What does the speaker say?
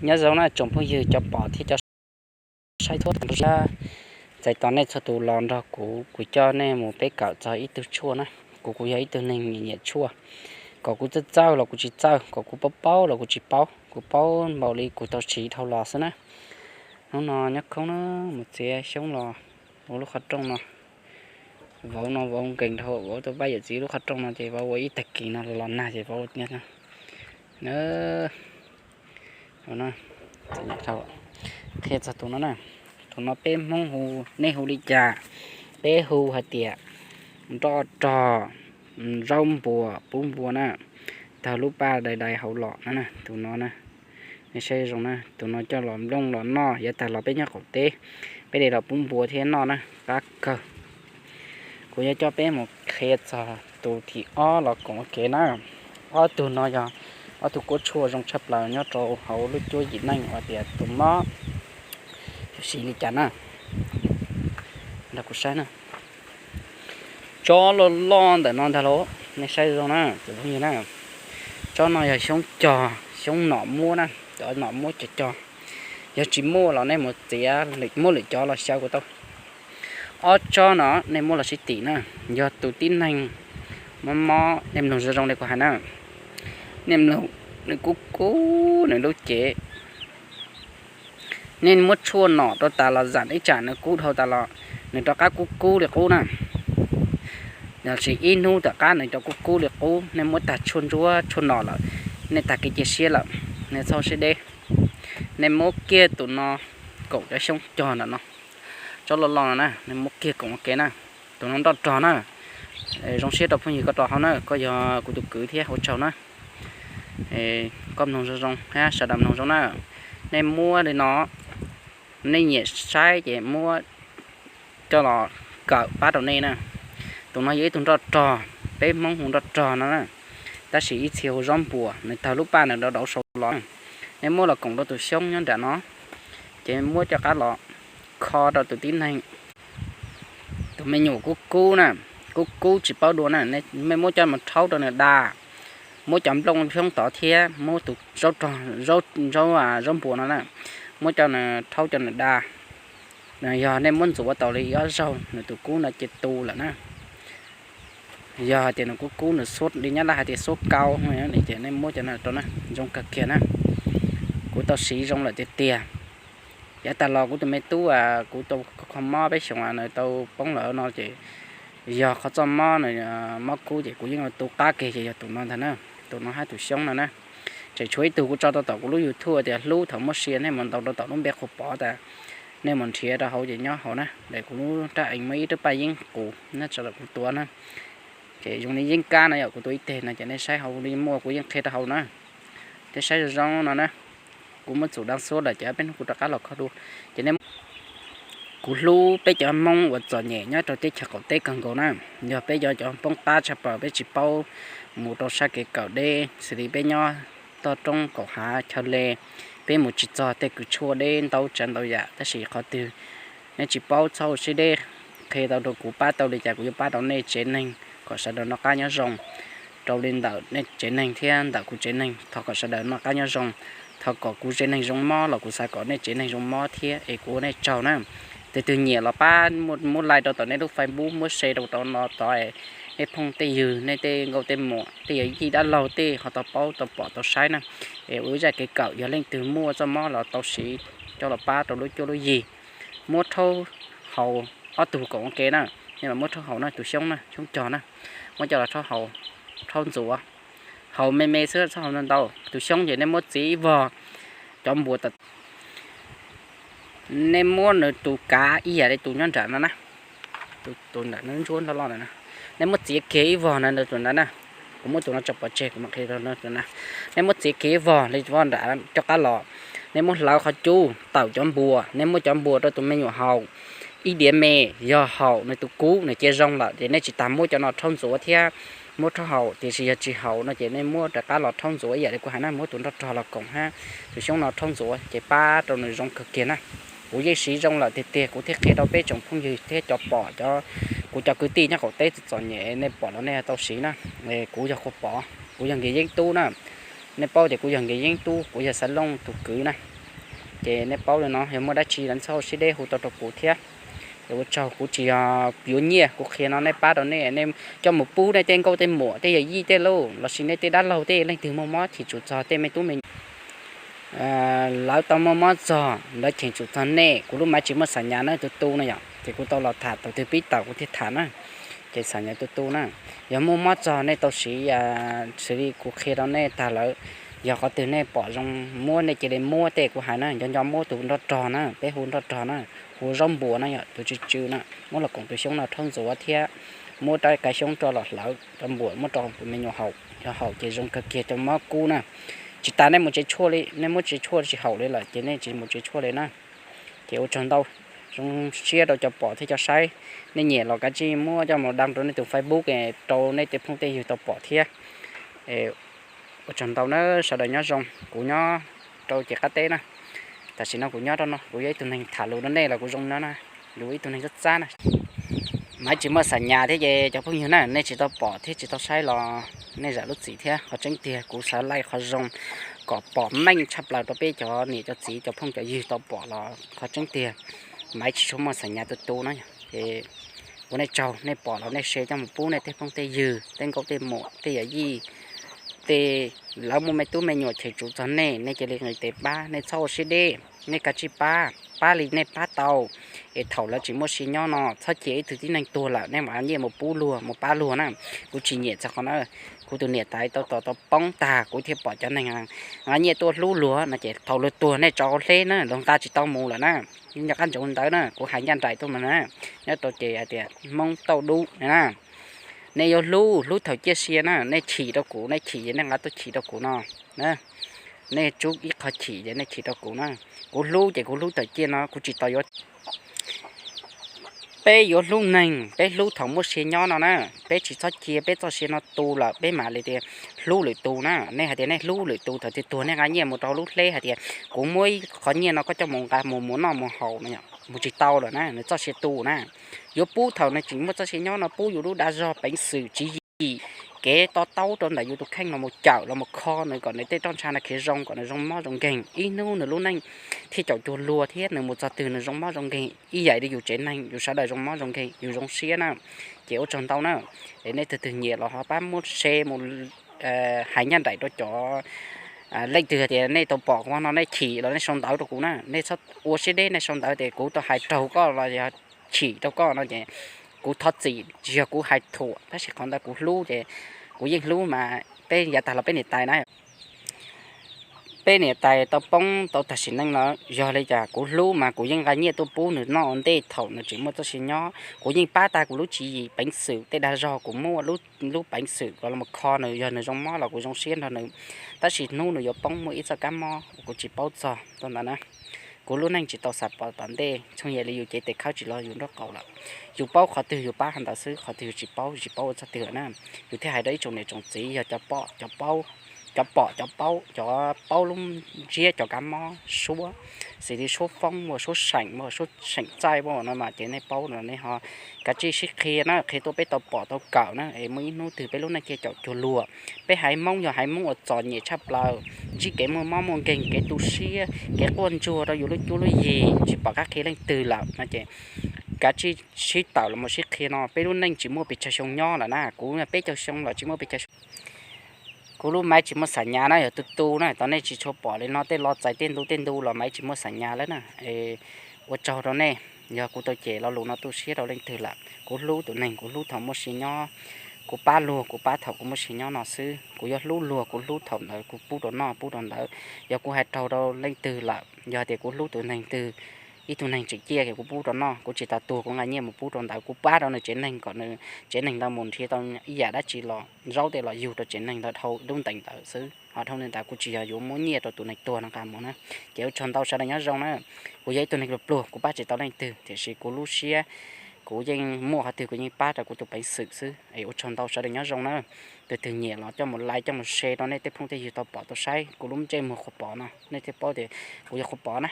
Nyob zoo na tsoom phooj ywg cov pom thiab cov saib txhua tus, txais tos nej txhua tus los nrog kuv, kuv coj nej mus peb kawm txog ib tug tshuaj na. Kuv kuv yog ib tug neeg nyiam nyiam tshuaj, kom kuv txawj txawj los kuv tsis txawj, kom kuv paub paub los kuv tsis paub, kuv paub npaum li kuv tau siv dhau los xwb na. Hnub no nyob khoob na, mus txiav xyoob los ua lub qhov rooj no, vauv no vauv nkees dhau, vauv tau pab yawm txiv lub qhov rooj no ces vauv ua ib tag kis no los nag ces vauv qhia txog tus no na. Tus no peb Hmoob hu, nej hu li cas? Peb hu hais tias nroj rog, zaub npua, pub npua na, tag lub paj dai dai hauv los na. Tus no na, nej saib zoo na, tus no coj los nplooj los noj, yav tag los peb nyob qaum teb, peb de los pub npua thiab noj na, qab kawg. Kuv yuav coj peb mus qhia txog tus thib ob los koom ua ke na. Ob tug no yog ob tug kuab tshuaj zoo tshaj plaws nyob rau hauv lub cuab yim neej uas tias tus mob yuav siv li cas na. Nrog kuv saib na. Tsob loj loj ntawm no ntag lauj, nej saib zoo na cov phooj ywg na. Tsob no yog xyoob cog, xyoob nom muab na, cov nom muab cog cog. Yog tsis muaj los nej mus txiav, muab lwm cov los xyaw kuj tau. Ob tsob no nej muab los sib tim na, yog tus tib neeg mob mob, nej mloog zoo zoo li kuv hais na. Nej mloog, nws kub kub nws lub cev. Nej muab tshuaj nom rau tas los zam ib tsam nws kub dhau tas los nws rov qab kub kub li qub na. Los sis ib hnub tom qab nws rov kub kub li qub, nej muab tag tshuaj ntsuab tshuaj nom lawm, nej tag kev cia siab lawm, nej txhob siab deb. Nej muab kiag tus no koom cov xyoob cog ntawm no, tsob loj loj no na, nej muab kiag koom ua ke na. Tus no nroj rog na. Zoo siab rau phooj ywg koj rau hauv na, koj yog kuv tus kwv thiab, ua tsaug na. Koj mloog zoo zoo, sawv daws mloog zoo na. Nej muab li no, nej nyiam saib ces muab coj los kawm pab rau nej na. Tus no yog ib tug nroj rog, peb Hmoob hu nroj rog no na, tab sis ib txhia hu zaub npua, nws tawg lub paj nws dauv dauv saud los. Nej muab los koom rau tus xyoob nyob nram no, ces muab coj qab los kho rau tus tib neeg, tus me nyuam kub kub na, kub kub tsis paub dua na, nej muab coj mus rhaub rau nws da, muab cov nplooj xyoob tod thiab muab tus zaub, zaub npua no na, muab coj nws rhaub coj nws da. Yog nej muab ntxuav tau li ob zaug nws tus kub no ces tu lawm na. Yog hais tias nws kub kub nws xuab li nyab laj hais tias xuab kau, ces nej muab cov no rau na, zoo kawg kiag na. Kuv tau siv zoo lawm tiag tiag. Yav tag los kuv tus me tub, kuv tau kho mob peb xyoos nws tau poob lawm no ces yog qhov txoj mob, mob kub ces kuv yeej tu qab kiag ces yog tus no ntag na. Tus no hab tus xyoob no na. Tseem tshuav ib tug kuv tso tau tom kuv lub YouTube tias hlub thaum muaj sia, nej mus ntaus rau tom lub npe Qhua Pov tas, nej mus nrhiav rau hauv ces nyob hauv na, ntawm kuv lub rab eev muaj ib rab paj yeeb qus na, tso kuv tuav na. Ces zoo li yeeb kab no yog kuv tua ib teg no ces nej saib hauv li muaj kuv yeej qhia rau hauv na. Tej saib zoo zoo no na, kuv muab txum dab xuab lawm ces peb hnub kuv rov qab los kho dua. Ces nej, kuv hlub peb cov Hmoob uas txom nyem nyob rau teb chaws qaum teb kawg nkaus na, yog peb cov cov poob qab tshaj plaws peb tsis paub mus rau sab kev kawm deb xws li peb nyob toj roob kaum hav chaw le, peb mus tsis txog tej kws tshuaj deb ntau tsav ntau yam, tab sis qhov twg nej tsis paub txhob ua siab deb, qhia tau rau kuv, pab tau li cas kuv yuav pab rau nej tsev neeg kom sawv daws noj qab nyob zoo. Rau li ntawm nej tsev neeg thiab ntawm kuv tsev neeg, thov kom sawv daws noj qab nyob zoo. Thov kom kuv tsev neeg zoo mob los kuv xav kom nej tsev neeg zoo mob thiab es kuv ua nej tsaug na. Tus twg nyiam los pab muab like rau tom nej lub Facebook, muab share rau tom no tod, nej phooj tej ywg, nej tej nkauj tej muam, tej yawm yij dab laug tej ho tau paub tau pom tau saib na. Es ua ib zaj kev kawm, yog leej twg muaj txoj mob los tau siv coj los pab rau lub cuab lub yig. Muab rhaub haus, ob tug koom ua ke na, nej los muab rhaub haus na, tus xyoob na, xyoob cog na, muab coj los rhaub haus, rhaub ntxuav, haus me me xwb txhob haus ntau ntau. Tus xyoob ces nej muab txiav ib vog cov npua, nej muab nws tus kav ib yam li tus nyob nram no na, tus nram no ntsuab loj loj na, nej muab txiav kiag ib vog na, tus ntawd na, kuv muab tus no tso pov tseg kuv mam qhia rau tus na. Nej muab txiav kiag ib vog li vog nram coj qab los, nej muab hlawv qhov cub tawm cov npua, nej muab cov npua rau tus me nyuam haus ib diav me, yog haum nws tus kub nws cia zoo lawm ces nej tsis tas muab cov no rhaub ntxuav thiab muab rhaub haus, tiam sis yog tsis haum no ces nej muab rov qab los rhaub ntxuav ib yam li kuv hais na, muab tus nroj rog los koom hab tus xyoob no rhaub ntxuav ces pab rau nws zoo kawg kiag na. Kuv yeej siv zoo lawm tiag tiag kuv thiaj qhia rau peb tsoom phooj ywg thiab cov pom, cov, kuv cov kwv tij nyob qaum teb txom nyem nej pom los nej tau siv na. Kuv yog Qhua Pov, kuv yog Nkias Yeeb tub na. Nej paub tias kuv yog Nkias Yeeb tub, kuv yog Xaiv Looj tus kwv na. Ces nej paub li no, yog muaj dab tsi los txhob ua siab deb hu tau rau kuv thiab. Es ua tsaug, kuv tsis yog yuav nyiaj, kuv qhia no nej pab rau nej, nej coj mus pub nej tej nkauj tej muam tej yawm yij tej lauj, los sis nej tej dab laug tej leej twg muaj mob cheem tsum txog tej me tub me lawv tau muaj mob txog, lawv cheem tsum txog nej. Kuv lub maiv tsis muaj xam nyas na, tus tu no yom, ces kuv tau los tham tau twg pib tawm kuv thiaj tham na. Ces xam nyas tus tu na, yog muaj mob txog nej tau siv xws li kuv qhia rau nej tag lawm. Yog qhov twg nej pom zoo muab nej cia li muab tej kuv hais na, nco nco muab tus nroj rog na, peb hu nroj rog na, hu zaub npuas na yom, tus tsw tsw na, muab los koom tus xyoob no rhaub ntxuav thiab muab rab kav xyoob rau los hlawv rau npuas muab rau tus me nyuam haus, yog haus ces zoo kawg kiag cov mob kub na. Tsis tas nej mus tsev tshuaj li, nej muab tsev tshuaj tsis haum li lawm ces nej tsis mus tsev tshuaj li na. Ces ua tsaug ntau, zoo siab rau cov pom thiab cov saib. Nej nyiam los kav tsij muab coj mus đăng rau nej tus Facebook rau nej tej phooj tej ywg tau pom thiab. Ua tsaug ntau na, sawv daws nyob zoo, kuv nyob rau ces qab teb na. Tam sim no kuv nyob rau no, kuv yog ib tug neeg tham lus rau nej los kuv zoo no na, yus ib tug neeg txab txab na. Maiv tsis muaj xam nyas thiab ces cov phooj ywg na, nej tsis tau pom thiab tsis tau saib los nej zam lub txim thiab. Qhov tseeb tiag kuv xav laij qhov zoo kom pom meej tshaj plaws rau peb cov niam cov txiv cov phooj cov ywg tau pom los qhov tseeb tiag maiv tsis tshua muaj xam nyas tu tu na. Ces ua nej tsaug, nej pom los nej share coj mus pub nej tej phooj tej ywg, tej nkauj tej muam, tej yawm yij, tej lawv muaj me tub me nyuam cheem tsum txog nej, nej cia li nqis tes pab, nej txhob ua siab deb, nej kav tsij pab, pab li nej pab tau. Es thaum lawv tsis muaj sia nyob no txhob cia ib tug tib neeg tuag lawm nej mam nyiaj mus pub luag mus pab luag na. Kuv tsis nyiam txog qhov na. Kuv tus niam tais tau tos tau poob tag kuv thiaj pom cov neeg nqa nyiaj tuaj hlub luag no ces thaum luag tuag nej tso hauv hleb na, luag nqa tsis tau mus lawm na. Nco qab ntsoov ntawd na, kuv hais ncaj nraim tuaj mas na, nyob rau ces hais tias Hmoob tauj dub na. Nej yuav hlub, hlub thaum ciaj sia na, nej chim rau kuv, nej chim ces nej nqa tuaj chim rau kuv no. Nej tsub ib qho chim ces nej chim rau kuv na. Kuv hlub ces kuv hlub thaum ciaj no, kuv tsis tau yuav. Peb yuav hlub neeg, peb hlub thaum muaj sia nyob no na. Peb tsis txhob cia peb txoj sia no tu lawm peb mam li tias hlub lwm tus na. Nej hais tias nej hlub lwm tus, thaum twg tuag nej nqa nyiaj mus rau lub hleb hais tias kuv muab ib qho nyiaj no koj coj mus nqa mus mus noj mus haus no, mus tsis tau lawm na, nws txoj sia tu na. Yuav pub thaum nws tseem muaj txoj sia nyob no, pub yus lub dag zog peev xwm tswv yim, kev to taub rau ntawm yus tus kheej los mus cawm los mus kho nws kom nws tej roj ntsha no khiav zoo, kom nws zoo mob zoo nkeeg, ib hnub nws lub neej thiaj caum cuag luag thiab nws mus txog twg nws zoo mob zoo nkeeg ib yam li yus tsev neeg, yus sawv daws zoo mob zoo nkeeg, yus zoo siab na. Ces ua tsaug ntau na. Es nej twg twg nyiam los ho pab muab share mus hais ncaj nraim rau cov leej twg tias nej tau pom no nej chim los nej sau ntawv rau kuv na, nej txhob ua siab deb, nej sau ntawv tias kuv tau hais raug koj los yog chim rau koj no ces kuv thov txim, tsis yog kuv hais thuam, tab sis qhov ntawd kuv hlub ces kuv yeej hlub mas peb yav tag los peb niam tais na. Peb niam tais tau poob tau tag sim neej no, yog li cas kuv hlub mas kuv yeej nqa nyiaj tuaj pub nws noj ua ntej thaum nws tseem muaj txoj sia nyob, kuv yeej pab tag kuv lub tswv yim peev xwm tej dag zog kuv muaj lub peev xwm kom los kho nws, yog nws zoo mob los kuv zoo siab nrog nws. Tab sis hnub nws yuav poob muaj ib txoj kab mob kuv tsis paub txog tau ntawd na. Kuv lub neej tsis tau xav pom tom ntej, txheej yam li yus cev tes khawb tsis los yus nraub qaum lawm. Yus paub qhov twg yus pab qhov ntawd xwb, qhov twg yus tsis paub yus tsis paub ua txog twg na. Yus thiaj hais rau ib tsoom niam tsoom txiv yog cov pom cov paub, cov pom cov paub, cov paub lub ntsiab cov kab mob suab, xws li suab foob ua suab seem ua suab seem txaij ua no mas ces nej paub no nej ho kav tsij sib qhia na, qhia tuaj peb tau pom tau kawm na, es muaj ib hnub twg peb lub neej thiaj caum cuag luag. Peb haiv Hmoob yog haiv Hmoob uas txom nyem tshaj plaws, ntsib kev muaj mob muaj nkeeg, kev tu siab, kev quaj ntsuag rau yus lub cuab lub yig, tsis pom qab qhia leej twg lawm no ces kav tsij sib tawm los mus sib qhia no, peb lub neej tsis muaj pes tsawg xyoo nyob lawm na, kuv peb caug xyoo los tsis muaj pes tsawg xyoo. Kuv lub maiv tsis muaj xam nyas na, yog tu tu na, tau nej tsis tshua pom li no tej lo txais tej ntu tej ntu los maiv tsis muaj xam nyas lawm na. Ua tsaug rau nej, yog kuv tau cem lo lus no tu siab rau leej twg lawm. Kuv hlub tus neeg, kuv hlub thaum muaj sia nyob, kuv pab luag kuv pab thaum kuv muaj sia nyob no xwb. Kuv yuav hlub luag kuv hlub thaum ntawd kuv pub rau noj pub rau ntawd. Yog kuv hais raug rau leej twg lawm, yog tias kuv hlub tus neeg twg, ib tug neeg tseem ciaj ces kuv pub rau noj, kuv tsis tas tuag kuv nqa nyiaj mus pub rau ntawd, kuv pab rau nws tsev neeg kom nws tsev neeg ntawd mus nrhiav tau ib yam dab tsi los zaub tej los yug rau tsev neeg ntawd dhau lub ntees ntawd xwb. Ho dhau li ntawd kuv tsis yog yuav muab nyiaj rau tus neeg tuag no nqa mus na. Ces ua tsaug ntau sawv daws nyob zoo na. Kuv yog ib tug neeg pluag pluag, kuv pab tsis tau leej twg, tiam sis kuv lub siab kuv yeej muaj qhov twg kuv yeej pab rau kuv tus peev xwm xwb. Es ua tsaug ntau sawv daws nyob zoo na. Tus twg nyiam los coj mus like coj mus share rau nej tej phooj tej ywg tau pom tau saib kuv lub ntsej muag Qhua Pov no, nej thiaj paub tias kuv yog Qhua Pov na.